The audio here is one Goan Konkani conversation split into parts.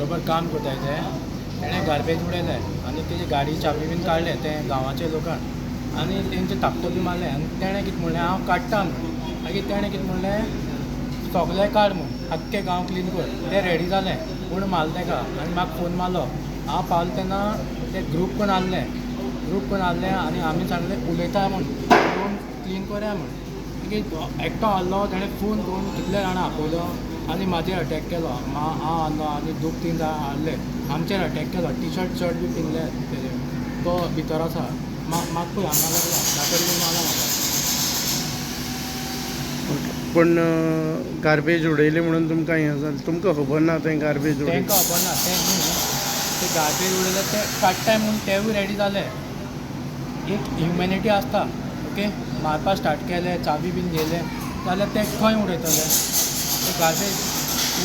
बरोबर काम करताय ते तेणें गार्बेज उडयलें आनी तेजी गाडी चाबी बीन काडले ते गांवाचे लोकान आनी तेंचे थापटो बी मारले आनी तेणें कितें म्हणलें हांव काडटा म्हूण. मागीर तेणें कितें म्हणलें सगलें काड म्हूण आख्खें गांव क्लीन कर. तें रेडी जालें पूण मारलें तेका आनी म्हाका फोन मारलो. हांव पावलो तेन्ना ते ग्रूप करून आहले, ग्रूप करून आहले आनी आमी सांगलें उलयता म्हूण येवन क्लीन करया म्हूण. मागीर एकटो आहलो तेणें फोन करून कितले जाणां आपयलो आनी म्हाजेर अटॅक केलो. हांव आहलो आनी दोग तीन जाण आहले आमचेर अटॅक केलो. टी शर्ट बी पिंदले तेजे. तो भितर आसा. म्हाका पळय हांगा लागला लाकड बीन मारला म्हाका. पूण गार्बेज उडयली म्हणून तुमकां हें जालें, तुमकां खबर ना थंय गार्बेज उडयली? तांकां खबर ना तें न्हू ते गार्बेज उडयले ते काडटाय म्हूण तेवूय रेडी जाले. एक ह्युमॅनिटी आसता ओके. मारपा स्टार्ट केले चाबी बीन घेयले जाल्यार ते खंय उडयतले? ते गार्बेज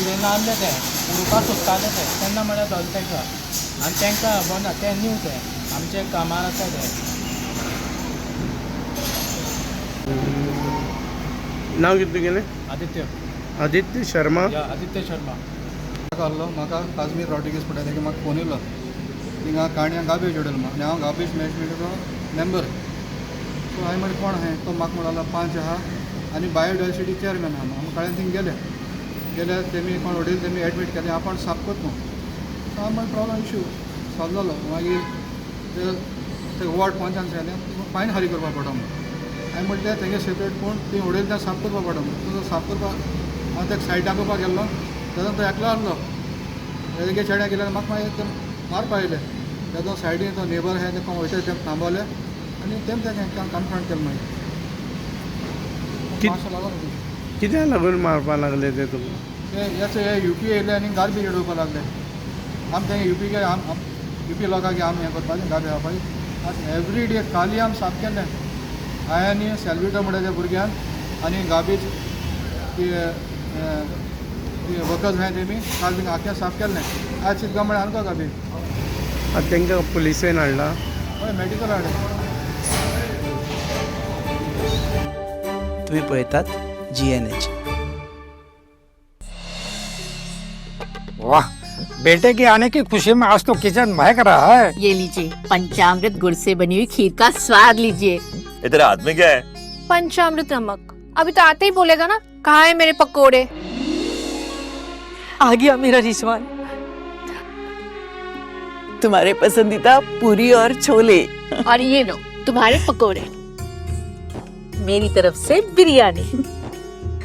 उडयना आहले ते उडोवपाक सोदताले ते तेन्ना म्हळ्यार धरले तांकां आनी तांकां खबर ना ते न्यू ते आमचे कामार आसा ते. नांव कितें तुगेलें? आदित्य. आदित्य शर्मा. या आदित्य शर्मा. आहलो म्हाका काजमीर रॉड्रिगीस म्हणटा तेगे म्हाका फोन येयलो थिंगा काणयां गार्बेज उडयलो म्हूण आनी हांव गार्बेज मॅनेजमेंटाचो मेंबर. सो हांवें म्हणलें कोण आहा तो म्हाका म्हणलो 5 आहा आनी बायोडायवर्सिटी चेअरमॅन आहा. आमी कळ्ळें थिंग गेले गेले तेमी कोण उडयले तेमी एडमीट केलें आपूण साफ करता न्हू. सो हांव म्हणलें प्रॉब्लम इशू सॉल्व जालो. मागीर ते वॉर्ड पंचान सांगलें फायन फारीक करपाक पडटा म्हूण. हांवें म्हणलें तें तेंगे सेपरेट पूण ती उडयले तें साफ करपाक पडटा म्हूण. सो साफ करपाक हांव ताका सायड दाखोवपाक गेल्लो तेन्ना तो एकलो आहलो. तेगे चेड्या गेल्यार म्हाका मागीर ते मारपा येयले. तेदो सायडीन तो नेबर आहा ते कोण वयता तें थांबवले आनी तेम तें कन्फ्रंट केलें मागीर. मातशें लागलो. कित्याक लागून मारपाक लागले ते तुमकां? ते हेच हे युपी येयले आनी गार्बेज उडोवपाक लागले. आमी तेंगे युपी आम युपी लोकांक आमी हें करपाचें गार्बेज खावपाचें. आतां एवरी डे काली आमी साफ केलें. हांवें आनी सेल्विटो म्हणटा त्या भुरग्यान आनी गार्बेज ती वर्कर्स आहाय तेमी काल बीन आख्खें साफ केल्लें. आज चिंतका म्हळ्यार आमकां गार्बेज. आतां तांकां पुलिसेन हाडला? हय मेडिकल हाडलें. तुम्ही पळयतात GNH. वाह, बेटे के आने की खुशी में आज तो किचन महक रहा है। ये लीजिए पंचामृत गुड़ से बनी हुई खीर का स्वाद लीजिए। ये तेरे हाथ में क्या है? पंचामृत नमक। अभी तो आते ही बोलेगा ना कहाँ है मेरे पकोड़े। आ गया मेरा रिजवान, तुम्हारे पसंदीदा पूरी और छोले। और ये लो तुम्हारे पकोड़े, मेरी तरफ से बिरयानी,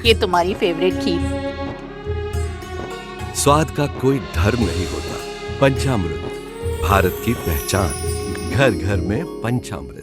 ये तुम्हारी फेवरेट खीर। स्वाद का कोई धर्म नहीं होता। पंचामृत भारत की पहचान, घर घर में पंचामृत।